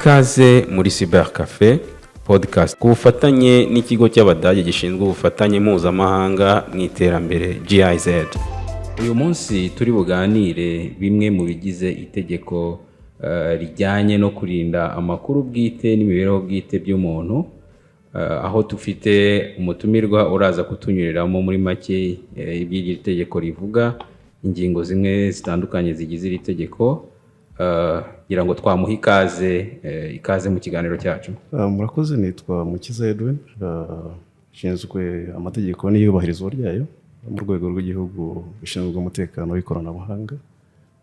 Ikaze muri Cyber Cafe Podcast ku bufatanye n'ikigo cy'Abadage gishinzwe ubufatanye mpuzamahanga mu iterambere, GIZ. Uyu munsi turi buganire bimwe mu bigize itegeko rijyanye no kurinda amakuru bwite n'imibereho bwite by'umuntu, aho dufite umutumirwa uraza kutunyuriramo muri make iby'iri tegeko rivuga, ingingo zimwe zitandukanye zigize iri tegeko. Ngira ngo twamuha ikaze, ikaze mu kiganiro cyacu. Murakoze, nitwa Mukiza Edwin, nshinzwe amategeko n'iyubahirizwa ryayo mu Rwego rw'Igihugu rushinzwe Umutekano w'Ikoranabuhanga,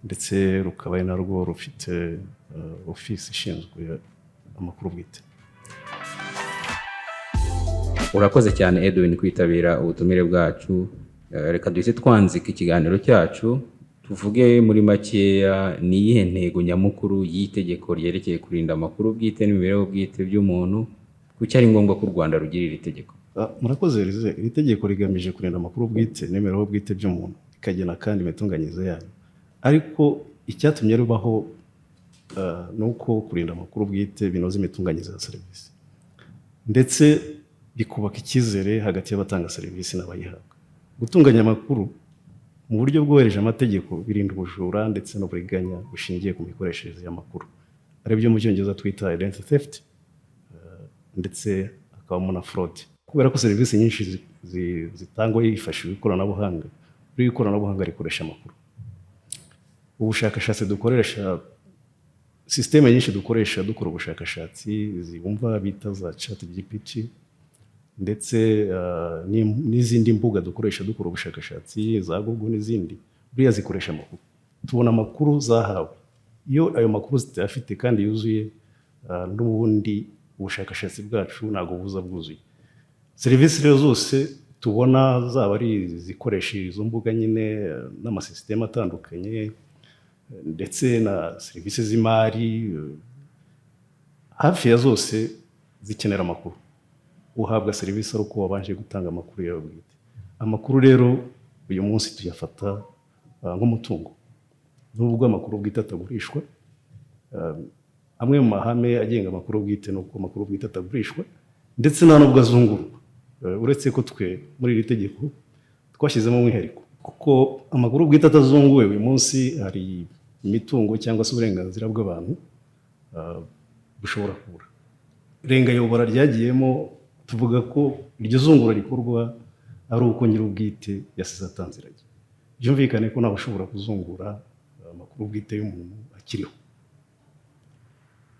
ndetse rukaba ari narwo rufite ofisi ishinzwe amakuru bwite. Urakoze cyane, Edwin, kwitabira ubutumire bwacu. Reka duhite twanzika ikiganiro cyacu, tuvuge muri makeya: ni iyihe ntego nyamukuru y'itegeko ryerekeye kurinda amakuru bwite n'imibereho bwite by'umuntu? Kuki ari ngombwa ko u Rwanda rugira iri tegeko? Murakoze Elize. Iri tegeko rigamije kurinda amakuru bwite n'imibereho bwite by'umuntu, rikagena kandi imitunganyirize yayo. Ariko icyatumye rubaho ni uko kurinda amakuru bwite binoza imitunganyirize ya serivisi, ndetse bikubaka icyizere hagati y'abatanga serivisi n'abayihabwa. Gutunganya amakuru mu buryo bwubahirije amategeko birinda ubujura ndetse n'uburiganya bushingiye ku mikoreshereze y'amakuru, aribyo mu Cyongereza twita identity theft, ndetse hakabamo na fraud. Kubera ko serivisi nyinshi zitangwa hifashishijwe ikoranabuhanga, buri ikoranabuhanga rikoresha amakuru. Ubushakashatsi dukoresha, sisiteme nyinshi dukoresha dukora ubushakashatsi, zibumva bita za ChatGPT, ndetse n'izindi mbuga dukoresha dukora ubushakashatsi za Google n'izindi, buriya zikoresha amakuru. Tubona amakuru zahawe. Iyo ayo makuru zitayafite kandi yuzuye, n'ubundi ubushakashatsi bwacu ntabwo buza bwuzuye. Serivisi rero zose tubona, zaba ari izikoresha izo mbuga nyine n'amasisiteme atandukanye, ndetse na serivisi z'imari, hafi ya zose zikenera amakuru. Uhabwa serivisi ari uko wabanje gutanga amakuru yawe bwite. Amakuru rero uyu munsi tuyafata nk'umutungo, nubwo amakuru bwite atagurishwa. Amwe mu mahame agenga amakuru bwite ni uko amakuru bwite atagurishwa, ndetse nta nubwo azungurwa. Uretse ko twe muri iri tegeko twashyizemo umwihariko, kuko amakuru bwite atazunguwe, uyu munsi hari imitungo cyangwa se uburenganzira bw'abantu bushobora kubura. Rengayobora ryagiyemo, tuvuga ko iryo zungura rikorwa ari uko nyir'ubwite yasize atanze irage. Byumvikane ko ntawe ushobora kuzungura amakuru bwite y'umuntu akiriho.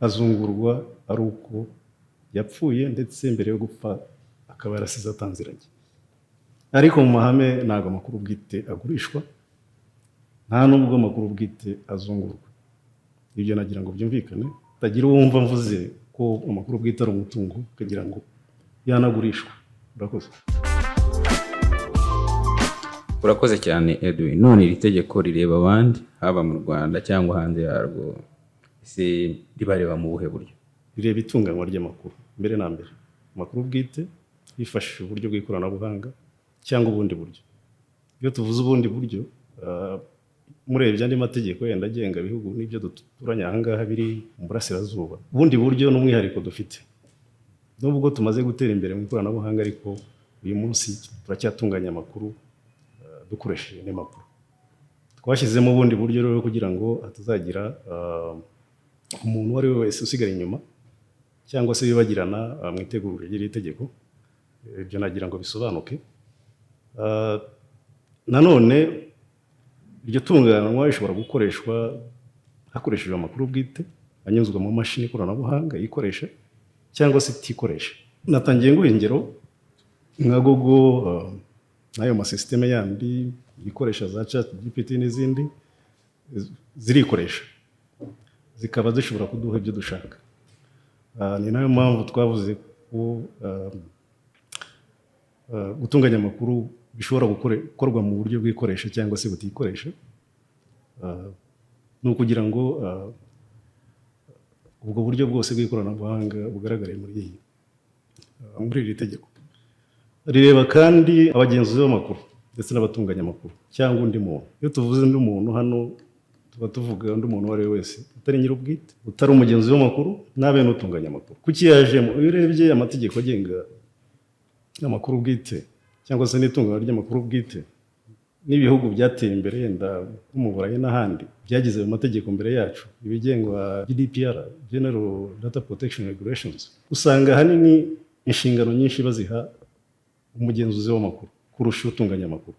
Azungurwa ari uko yapfuye, ndetse mbere yo gupfa akaba yarasize atanze irage. Ariko mu mahame ntabwo amakuru bwite agurishwa, nta nubwo amakuru bwite azungurwa. Ibyo nagira ngo byumvikane, utagira uwumva mvuze ko amakuru bwite ari umutungo ukagira ngo yanagurishwa. Urakoze. Urakoze cyane, Edwin. None iri tegeko rireba abandi, haba mu Rwanda cyangwa hanze yarwo? Ese ribareba mu buhe buryo? Rireba itunganywa ry'amakuru mbere na mbere, amakuru bwite hifashishije uburyo bw'ikoranabuhanga cyangwa ubundi buryo. Iyo tuvuze ubundi buryo, murebye andi mategeko yenda agenga ibihugu n'ibyo duturanye aha ngaha biri mu burasirazuba, ubundi buryo n'umwihariko dufite. Nubwo tumaze gutera imbere mu ikoranabuhanga, ariko uyu munsi turacyatunganya amakuru dukoresheje n'impapuro. Twashyizemo ubundi buryo rero kugira ngo hatazagira umuntu uwo ari we wese usigara inyuma cyangwa se wibagirana mu itegurwa ry'iri tegeko. Ibyo nagira ngo bisobanuke. Nanone iryo tunganwa rishobora gukoreshwa hakoreshejwe amakuru bwite anyuzwa mu mashini ikoranabuhanga yikoresha cyangwa se itikoresha. Natangiye nguha ingero nka Google, n'ayo masisiteme yandi ikoresha za ChatGPT n'izindi, zirikoresha zikaba zishobora kuduha ibyo dushaka. Ni nayo mpamvu twavuze ko gutunganya amakuru bishobora gukorwa mu buryo bw'ikoresha cyangwa se butikoresha. Ni ukugira ngo ubwo buryo bwose bw'ikoranabuhanga bugaragare muri iri tegeko. Rireba kandi abagenzuzi b'amakuru ndetse n'abatunganya amakuru cyangwa undi muntu. Iyo tuvuze undi muntu hano Tuba tuvuga undi muntu uwo ari we wese utari nyir'ubwite, utari umugenzuzi w'amakuru, n'abe n'utunganya amakuru. Kuki yajemo? Iyo urebye amategeko agenga amakuru bwite cyangwa se n'itunganywa ry'amakuru bwite, n'ibihugu byateye imbere, yenda nko mu Burayi n'ahandi, byagize ayo mategeko mbere yacu, ibigengwa GDPR, General Data Protection Regulations, usanga ahanini inshingano nyinshi baziha umugenzuzi w'amakuru kurusha utunganya amakuru,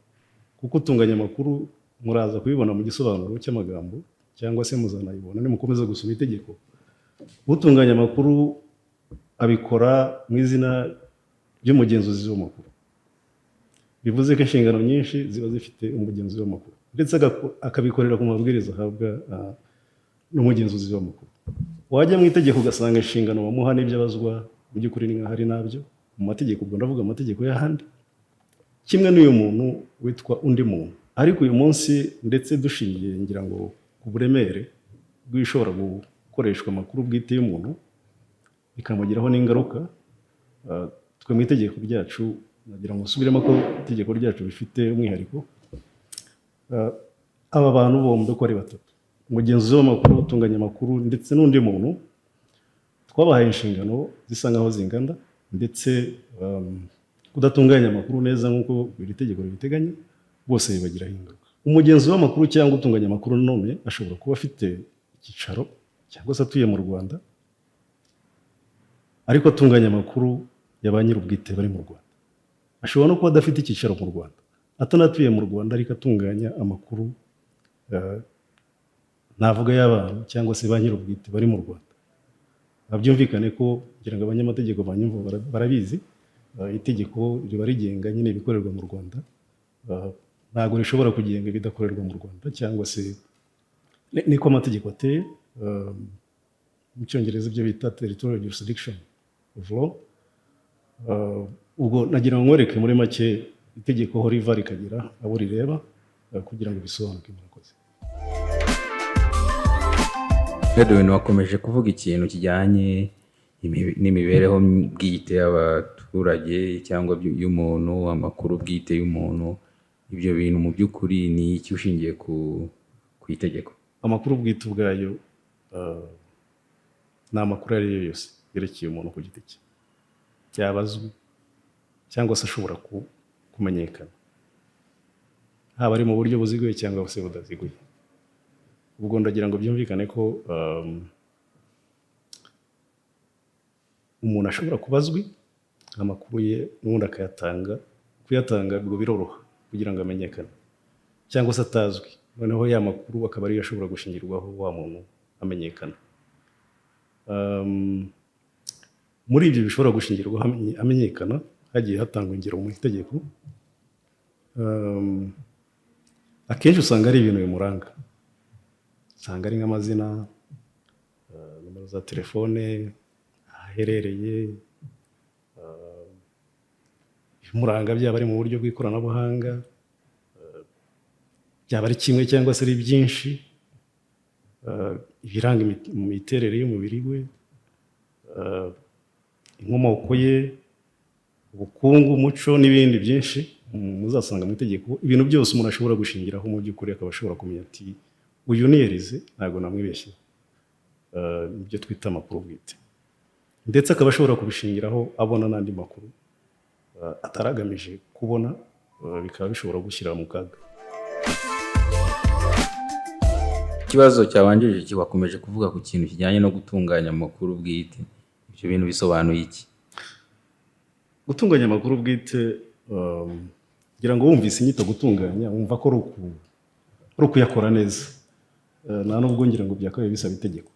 kuko utunganya amakuru, muraza kubibona mu gisobanuro cy'amagambo cyangwa se muzanayibona nimukomeza gusoma itegeko, utunganya amakuru abikora mu izina ry'umugenzuzi w'amakuru. Bivuze ko inshingano nyinshi ziba zifite umugenzuzi w'amakuru, ndetse akabikorera ku mabwiriza ahabwa n'umugenzuzi w'amakuru. Wajya mu itegeko ugasanga inshingano bamuha n'ibyo abazwa mu by'ukuri ni nk'aho ari nabyo mu mategeko. Ubwo ndavuga amategeko y'ahandi, kimwe n'uyu muntu witwa undi muntu. Ariko uyu munsi, ndetse dushingiye ngira ngo ku buremere bw'ibishobora gukoreshwa amakuru bwite y'umuntu bikamugiraho n'ingaruka, twe mu itegeko ryacu, nagira ngo nsubiremo ko itegeko ryacu rifite umwihariko. Aba bantu bombi uko ari batatu, umugenzuzi w'amakuru, utunganya amakuru ndetse n'undi muntu, twabahaye inshingano zisa nkaho zingana, ndetse kudatunganya amakuru neza nk'uko iri tegeko ribiteganya, bose bibagiraho ingaruka. Umugenzuzi w'amakuru cyangwa utunganya amakuru none ashobora kuba afite icyicaro cyangwa se atuye mu Rwanda, ariko atunganya amakuru ya ba nyir'ubwite bari mu Rwanda. Ashobora no kuba adafite icyicaro mu Rwanda, atanatuye mu Rwanda, ariko atunganya amakuru navuga y'abantu cyangwa se ba nyir'ubwite bari mu Rwanda. Byumvikane ko, kugira ngo abanyamategeko banyumva barabizi, itegeko riba rigenga nyine ibikorerwa mu Rwanda. Ntabwo rishobora kugenga ibidakorerwa mu Rwanda, cyangwa se niko amategeko ateye. Mu Cyongereza ibyo bita territorial jurisdiction of law. Ubwo nagira ngo nkwereke muri make itegeko aho riva rikagera, abo rireba, kugira ngo bisobanuke. Murakoze. Edwin, wakomeje kuvuga ikintu kijyanye n'imibereho bwite y'abaturage cyangwa y'umuntu, amakuru bwite y'umuntu. Ibyo bintu mu by'ukuri ni iki ushingiye ku itegeko? Amakuru bwite ubwayo ni amakuru ayo ari yo yose yerekeye umuntu ku giti cye, yaba azwi cyangwa se ashobora kumenyekana, haba ari mu buryo buziguye cyangwa se butaziguye. Ubwo ndagira ngo byumvikane ko umuntu ashobora kuba azwi, amakuru ye n'ubundi akayatanga, kuyatanga ubwo biroroha kugira ngo amenyekane, cyangwa se atazwi, noneho ya makuru akaba ariyo ashobora gushingirwaho wa muntu amenyekana. Muri ibyo bishobora gushingirwaho amenyekana, hagiye hatangwa ingero mu itegeko. Akenshi usanga ari ibintu bimuranga, usanga ari nk'amazina, nomero za telefone, aho aherereye, ibimuranga, byaba ari mu buryo bw'ikoranabuhanga, byaba ari kimwe cyangwa se ari byinshi, ibiranga imiterere y'umubiri we, inkomoko ye, ubukungu, umuco n'ibindi byinshi muzasanga mu itegeko. Ibintu byose umuntu ashobora gushingiraho mu by'ukuri akaba ashobora kumenya ati: "Uyu ni Elize, ntabwo namwibeshye." Ibyo twita amakuru bwite, ndetse akaba ashobora kubishingiraho abona n'andi makuru ataragamije kubona, bikaba bishobora gushyira mu kaga. Ikibazo cyabanjirije, wakomeje kuvuga ku kintu kijyanye no gutunganya amakuru bwite. Ibyo bintu bisobanuye iki? Gutunganya amakuru bwite, ngira ngo wumvise inyito gutunganya, wumva ko ari ukuyakora neza. Nta nubwo ngira ngo byakabaye bisaba itegeko.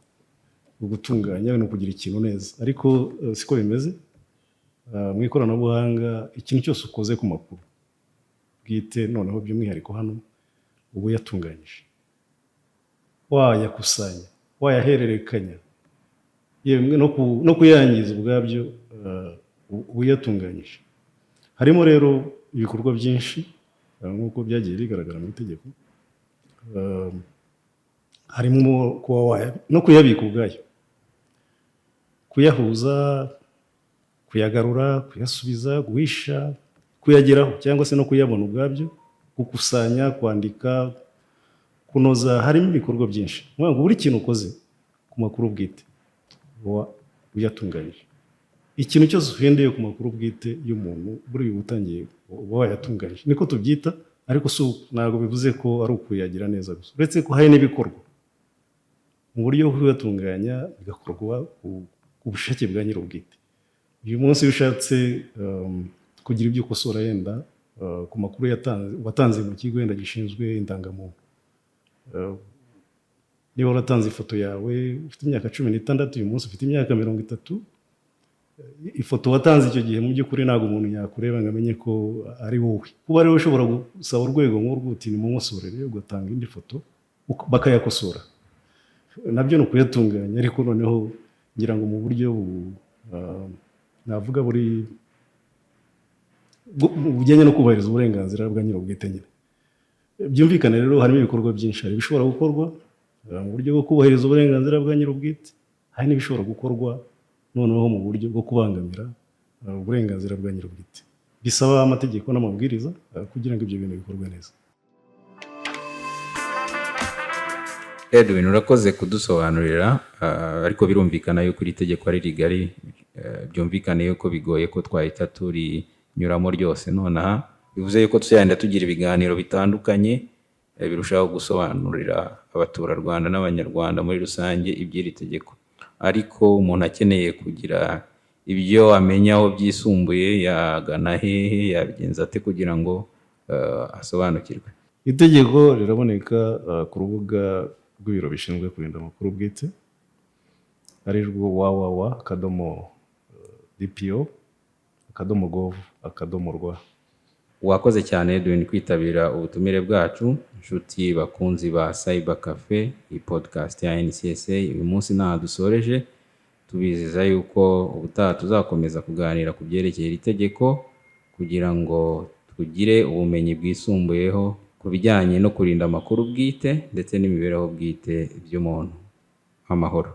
Gutunganya ni ukugira ikintu neza, ariko siko bimeze. Mu ikoranabuhanga, ikintu cyose ukoze ku makuru bwite, noneho by'umwihariko hano, uba uyatunganyije, wayakusanya, wayahererekanya, yemwe no kuyangiza ubwabyo, uba uyatunganyije. Harimo rero ibikorwa byinshi, nk'uko byagiye bigaragara mu itegeko. Harimo kuba no kuyabika ubwayo, kuyahuza, kuyagarura, kuyasubiza, guhisha, kuyageraho cyangwa se no kuyabona ubwabyo, gukusanya, kwandika. Kunoza harimo ibikorwa byinshi. Ni ukuvuga ngo buri kintu ukoze ku makuru bwite uba uyatunganyije. Ikintu cyose uhendeye ku makuru bwite y'umuntu, buriya uba utangiye, uba wayatunganyije, niko tubyita. Ariko si ntabwo bivuze ko ari ukuyagira neza gusa, uretse ko hari n'ibikorwa mu buryo bwo kuyatunganya bigakorwa ku bushake bwa nyir'ubwite. Uyu munsi iyo ushatse kugira ibyo ukosora yenda ku makuru watanze mu kigo wenda gishinzwe indangamuntu, niba waratanze ifoto yawe ufite imyaka 16, uyu munsi ufite imyaka 30, ifoto watanze icyo gihe mu by'ukuri ntabwo umuntu yakureba ngo amenye ko ari wowe. Kuba rero ushobora gusaba urwego nk'urwo uti nimunkosorere, ugatanga indi foto bakayakosora, nabyo ni ukuyatunganya. Ariko noneho ngira ngo mu buryo navuga buri bujyanye no kubahiriza uburenganzira bwa nyir'ubwite nyine. Byumvikane rero, harimo ibikorwa byinshi. Hari ibishobora gukorwa mu buryo bwo kubahiriza uburenganzira bwa nyir'ubwite, hari n'ibishobora gukorwa noneho mu buryo bwo kubangamira uburenganzira bwa nyir'ubwite, bisaba amategeko n'amabwiriza kugira ngo ibyo bintu bikorwe neza. Edwin, urakoze kudusobanurira, ariko birumvikana yuko iri tegeko ari rigari, byumvikane yuko bigoye ko twahita turinyuramo ryose nonaha. Bivuze yuko tuzagenda tugira ibiganiro bitandukanye birushaho gusobanurira abaturarwanda n'abanyarwanda muri rusange iby'iri tegeko. Ariko umuntu akeneye kugira ibyo amenyaho byisumbuye, yagana hehe, yabigenza ate kugira ngo asobanukirwe? Itegeko riraboneka ku rubuga rw'ibiro bishinzwe kurinda amakuru bwite, ari rwo www.dpo.gov.rw. Wakoze cyane, Edwin, kwitabira ubutumire bwacu. Inshuti bakunzi ba Cyber Cafe, iyi podcast ya NCSA, uyu munsi ntaha dusoreje, tubizeza yuko ubutaha tuzakomeza kuganira ku byerekeye iri tegeko kugira ngo tugire ubumenyi bwisumbuyeho ku bijyanye no kurinda amakuru bwite ndetse n'imibereho bwite by'umuntu. Amahoro.